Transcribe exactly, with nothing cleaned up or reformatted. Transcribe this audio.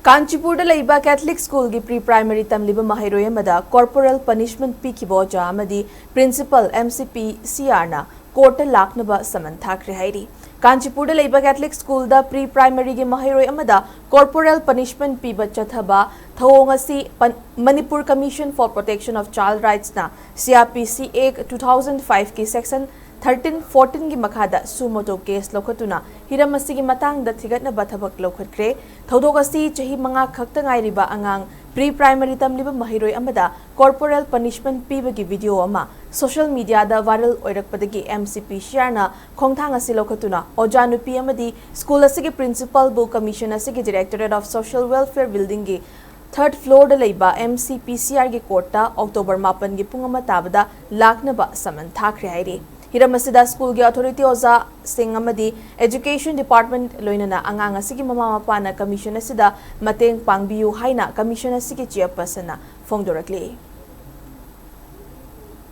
ꯀꯥꯟꯆꯤꯄꯨꯔꯗ ꯂꯩꯕ ꯀꯦꯊꯂꯤꯛ ꯁ꯭ꯀꯨꯜꯒꯤ pre primary ꯇꯝꯂꯤꯕ ꯃꯍꯩꯔꯣꯏ ꯑꯃꯗ ꯀꯣꯔꯄꯣꯔꯦꯜ ꯄꯅꯤꯁꯃꯦꯟꯠ ꯄꯤꯈꯤꯕ ꯑꯣꯖꯥ ꯑꯃꯗꯤ ꯄ꯭ꯔꯤꯟꯁꯤꯄꯜ ꯑꯦꯝ ꯁꯤ ꯄꯤ ꯁꯤ ꯑꯥꯔꯅ ꯀꯣꯔꯠꯇ ꯂꯥꯛꯅꯕ ꯁꯃꯟ ꯊꯥꯈ꯭ꯔꯦ ꯍꯥꯏꯔꯤ꯫ ꯀꯥꯟꯆꯤꯄꯨꯔꯗ ꯂꯩꯕ ꯀꯦꯊꯂꯤꯛ ꯁ꯭ꯀꯨꯜꯗ ꯄ꯭ꯔꯤ ꯄ꯭ꯔꯥꯏꯃꯔꯤꯒꯤ ꯃꯍꯩꯔꯣꯏ ꯑꯃꯗ ꯀꯣꯔꯄꯣꯔꯦꯜ ꯄꯅꯤꯁꯃꯦꯟꯠ ꯄꯤꯕ ꯆꯠꯊꯕ ꯊꯧꯑꯣꯡ ꯑꯁꯤ ꯄꯟ-, Manipur commission for protection of child ꯔꯥꯏꯠꯁꯅ C R P C act two thousand ꯐꯥꯏꯚꯀꯤ ꯁꯦꯛꯁꯟ ꯊꯥꯔꯇꯤꯟ ꯐꯣꯔꯇꯤꯟꯒꯤ ꯃꯈꯥꯗ ꯁꯨ ꯃꯣꯇꯣ ꯀꯦꯁ ꯂꯧꯈꯠꯇꯨꯅ ꯍꯤꯔꯝ ꯑꯁꯤꯒꯤ ꯃꯇꯥꯡꯗ ꯊꯤꯒꯠꯅꯕ ꯊꯕꯛ ꯂꯧꯈꯠꯈ꯭ꯔꯦ꯫ ꯊꯧꯗꯣꯛ ꯑꯁꯤ ꯆꯍꯤ ꯃꯉꯥ ꯈꯛꯇ ꯉꯥꯏꯔꯤꯕ ꯑꯉꯥꯡ ꯄ꯭ꯔꯤ ꯄ꯭ꯔꯥꯏꯃꯔꯤ ꯇꯝꯂꯤꯕ ꯃꯍꯩꯔꯣꯏ ꯑꯃꯗ ꯀꯣꯔꯄꯣꯔꯦꯜ ꯄꯅꯤꯁꯃꯦꯟꯠ ꯄꯤꯕꯒꯤ ꯚꯤꯗꯤꯑꯣ ꯑꯃ ꯁꯣꯁꯤꯌꯦꯜ ꯃꯤꯗꯤꯌꯥꯗ ꯚꯥꯏꯔꯦꯜ ꯑꯣꯏꯔꯛꯄꯗꯒꯤ ꯑꯦꯝ ꯁꯤ ꯄꯤ ꯁꯤ ꯑꯥꯔꯅ ꯈꯣꯡꯊꯥꯡ ꯑꯁꯤ ꯂꯧꯈꯠꯇꯨꯅ ꯑꯣꯖꯥ ꯅꯨꯄꯤ ꯑꯃꯗꯤ ꯁ꯭ꯀꯨꯜ ꯑꯁꯤꯒꯤ ꯄ꯭ꯔꯤꯟꯁꯤꯄꯜꯕꯨ ꯀꯃꯤꯁꯟ ꯑꯁꯤꯒꯤ ꯗꯤꯔꯦꯛꯇꯣꯔꯦꯠ ꯑꯣꯐ ꯁꯣꯁꯤꯌꯦꯜ ꯋꯦꯜꯐꯤꯌꯔ ꯕꯤꯜꯗꯤꯡꯒꯤ ꯊꯥꯔꯗ ꯐ꯭ꯂꯣꯔꯗ ꯂꯩꯕ ꯑꯦꯝ ꯁꯤ ꯄꯤ ꯁꯤ ꯑꯥꯔꯒꯤ ꯀꯣꯔꯠꯇ ꯑꯣꯛꯇꯣꯕꯔ ꯃꯥꯄꯟꯒꯤ ꯄꯨꯡ ꯑꯃ ꯇꯥꯕꯗ ꯂꯥꯛꯅꯕ ꯁꯃꯟ ꯊꯥꯈ꯭ꯔꯦ ꯍꯥꯏꯔꯤ꯫ ꯍꯤꯔꯝ ꯑꯁꯤꯗ ꯁ꯭ꯀꯨꯜꯒꯤ ꯑꯣꯊꯣꯔꯤꯇꯤ ꯑꯣꯖꯥꯁꯤꯡ ꯑꯃꯗꯤ ꯑꯦꯖꯨꯀꯦꯁꯟ ꯗꯤꯄꯥꯔꯠꯃꯦꯟꯠ ꯂꯣꯏꯅꯅ ꯑꯉꯥꯡ ꯑꯁꯤꯒꯤ ꯃꯃꯥ ꯃꯄꯥꯅ ꯀꯃꯤꯁꯟ ꯑꯁꯤꯗ ꯃꯇꯦꯡ ꯄꯥꯡꯕꯤꯌꯨ ꯍꯥꯏꯅ ꯀꯃꯤꯁꯟ ꯑꯁꯤꯒꯤ ꯆꯦꯌꯔꯄꯔꯁꯟꯅ ꯐꯣꯡꯗꯣꯔꯛꯂꯤ꯫